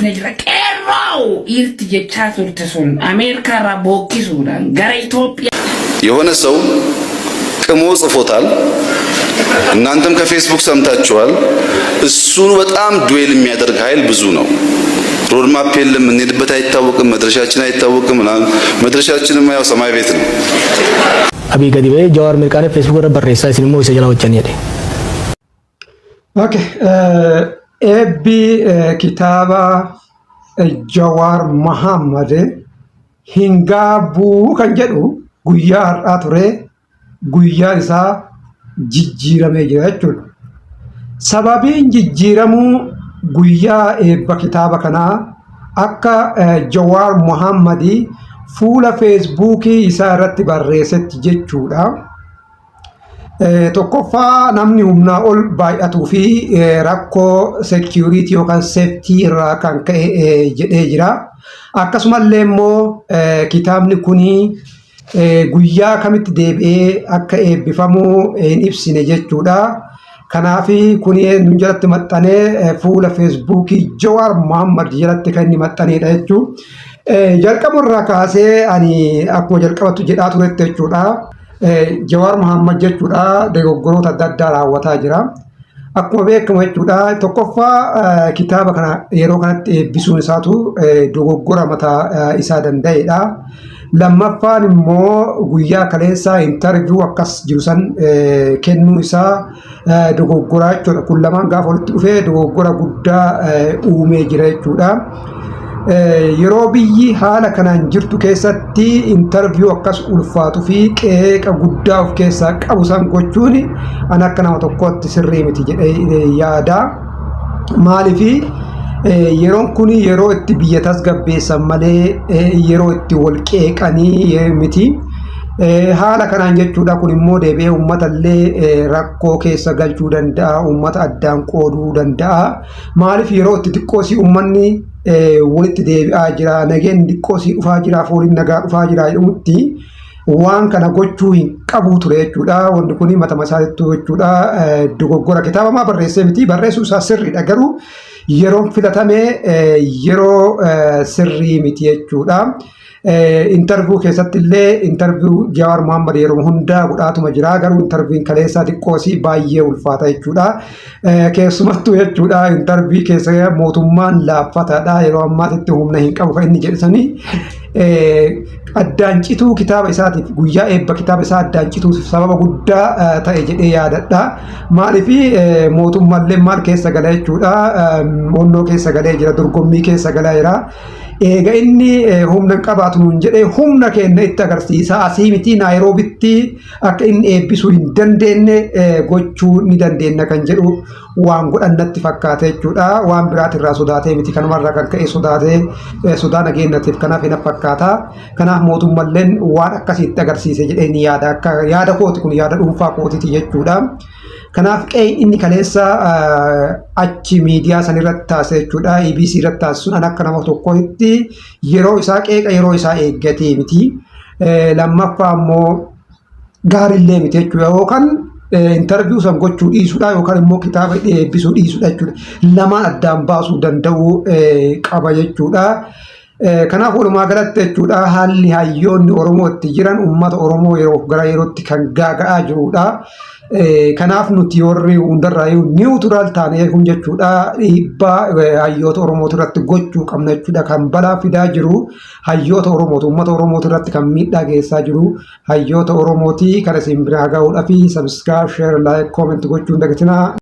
Jira qeerroo dhiirti jechaa turte sun Ameerikaa irraa bookkisuudhaan gara Itoophiyaa የሆነ ሰው ቅሞ ጽፎታል። እናንተም ከፌስቡክ ሰምታችኋል። እሱን በጣም duel የሚያደርግ ኃይል ብዙ ነው። Roadmap የለም፣ የምንሄድበት አይታወቅም፣ መድረሻችን አይታወቅም። ምናምን መድረሻችንማ ያው ሰማይ ቤት ነው። Abii gadi ba'ee Jawaar mirqaanee Facebook irra barreessaa, isin immoo isa jala hojjan jedhe. Okay. Eebbi kitaaba Jawaar Mohammad hin gaabbuu kan jedhu guyyaa har'aa ture, guyyaa isaa jijjiiramee jira jechuudha. Sababiin jijjiiramuu guyyaa eebba kitaaba kanaa akka Jawaar Mohammad fuula Feesbuukii isaa irratti barreessetti jechuudha. Tokkoffaa, namni humnaa ol baay'atuu fi rakkoo security yookaan safety irraa kan ka'e jedhee jira. Akkasumallee immoo kitaabni kuni guyyaa kamitti deebi'ee akka eebbifamu hin ibsine jechuudha. Kanaaf kuni nu jalatti maxxanee fuula Feesbuukii Jawaar Mohammad jalatti kan inni maxxanedha jechuudha. Jalqaba irraa kaasee ani akkuma jalqabatu jedhaa turetti jechuudha. Jawaar Mohammad jechuudha dogoggoroota adda addaa raawwataa jira. Akkuma beekamu jechuudha, tokkoffaa, kitaaba kana yeroo kanatti eebbisuun isaatu dogoggora mataa isaa danda'edha. Lammaffaan immoo guyyaa kaleessaa interview akkas jiru san kennuu isaa dogoggoraa jechuudha. Kun lamaan gaafa walitti dhufee dogoggora guddaa uumee jira jechuudha. Yeroo biyyi haala kanaan jirtu keessatti interview akkas ulfaatuu fi qeeqa guddaa of keessaa qabu san gochuun an akka nama tokkootti sirrii miti jedhee yaada. Maaliifi, yeroon kun yeroo itti biyya tasgabbeessan malee yeroo itti wal qeeqanii miti. Haala kanaan jechuudha, kun immoo deebi'ee uummata illee rakkoo keessa galchuu danda'a, uummata addaan qooduu danda'a. Maaliif, yeroo itti xiqqoosii uummanni walitti deebi'aa jira, nageenyi xiqqoosii dhufaa jira, fooliin nagaa dhufaa jira jedhamutti waan kana gochuu hin qabu ture jechuudha. Wanti kun matama isaattuu jechuudha dogoggora. Kitaaba maa barreessee miti, barreessuu isaa sirriidha, garuu yeroon filatame yeroo sirrii miti jechuudha. Interview keessatti illee, interview Jawaar Mohammad yeroo hundaa godhaatuma jira, garuu interviewn kaleessaa xiqqoosii baay'ee ulfaata jechuudha. Keessumattuu jechuudha, interview keessa mootummaan laaffataadha, yeroo ammaatitti humna hin qabu kan inni jedhsanii addaan cituu kitaaba isaatiif, guyyaa eebba kitaaba isaa addaan cituuf sababa guddaa ta'e jedhee yaadadha. Maaliif, mootummaallee maal keessa gala jechuudha, onnoo keessa galee jira, dorgommii keessa galaa jira. Eega inni humna hin qabaatu nuun jedhee, humna keenya itti agarsiisa, asii miti Naayiroobitti akka inni eebbisuu hin dandeenye gochuu ni dandeenya kan jedhu waan godhan natti fakkaate jechuudha. Waan biraatirraa sodaatee miti, kanumarraa kan ka'e sodaatee, sodaa nageenyatiif kanaaf hin fakkaata. Kanaaf mootummalleen waan akkasiitti agarsiise jedhee ni yaada. Akka yaada kooti, kun yaada dhuunfaa kootiiti jechuudha. Kanaaf qe'een inni kaleessa achi miidiyaa san irratti taasise jechuudha. EBC irratti taasisuun an akka nama tokkotti yeroo isaa qeeqa yeroo isaa eeggatee miti. Lammaffaa immoo gaariillee miti jechuudha. Yookaan interview san gochuu dhiisuudha yookaan immoo kitaaba eebbisuu dhiisuudha jechuudha. Lamaan addaan baasuu danda'uu qaba jechuudha. Kanaaf walumaa galatti jechuudha, haalli hayyoonni Oromoo itti jiran uummata Oromoo yeroo gara yerootti kan gaaga'aa jirudha. Kanaaf nuti warri hundarraa neutral taanee kun jechuudha dhiibbaa hayyoota Oromooti irratti gochuu qabna jechuudha. Kan balaa fidaa jiru hayyoota Oromooti. Uummata Oromooti irratti kan miidhaa geessaa jiru hayyoota Oromooti. Kan isin biraa gahuudhaa fi subscribe, share, like, comment gochuu hin dagatinaa.